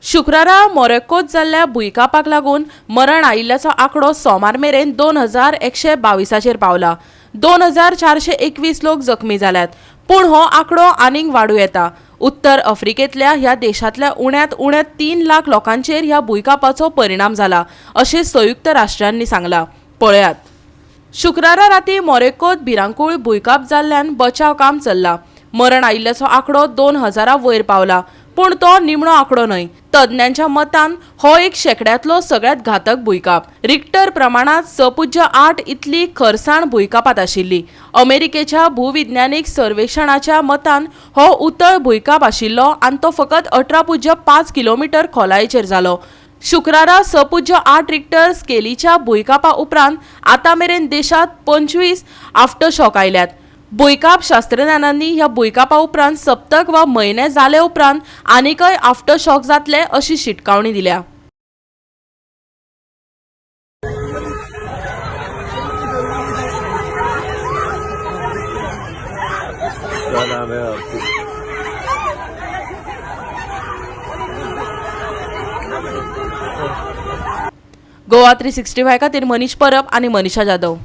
शुक्रारा मोरेकोत जाल्ल्या भुंयकांपाक लागून मरण आयिल्ल्याचो आंकडो सोमार मेरेन 2122चेर पावला. 2421 लोक जखमी जाल्यात, पूण हो आंकडो आनीक वाडूं येता. उत्तर आफ्रिकेंतल्या ह्या देशांतल्या उण्यांत उण्या 3 लाख लोकांचेर ह्या भुंयकांपाचो परिणाम जाला अशें संयुक्त राष्ट्रांनी सांगलां. पळयात, शुक्रारा राती मोरेकोत भिरांकूळ भुंयकांप जाल्ल्यान बचाव काम चल्लां. मरण आयिल्ल्याचो आंकडो 2000 वयर पावला, पूण तो निमणो आंकडो न्हय. तज्ञांच्या मतान हो एक शेंकड्यांतलो सगळ्यांत घातक भुंयकांप. रिक्टर प्रमाणांत 6.8 इतली खरसाण भुंयकांपात आशिल्ली. अमेरिकेच्या भूविज्ञानीक सर्वेक्षणाच्या मतान हो उतळ भुंयकांप आशिल्लो आनी तो फकत 18.5 किलोमीटर खोलायेचेर जालो. शुक्रारा 6.8 रिक्टर स्केलीच्या भुंयकांपा उपरांत आतां मेरेन देशांत 25 आफ्टरशॉक आयल्यात. भुंयकांप शास्त्रज्ञांनी ह्या भुंयकांपा उपरांत सप्तक वा म्हयने जाले उपरांत आनीकय आफ्टरशॉक जातले अशी शिटकावणी दिल्या. क्या नाम है आपकी? गोवा 365 खातीर मनीष परब आनी मनीषा जाधव.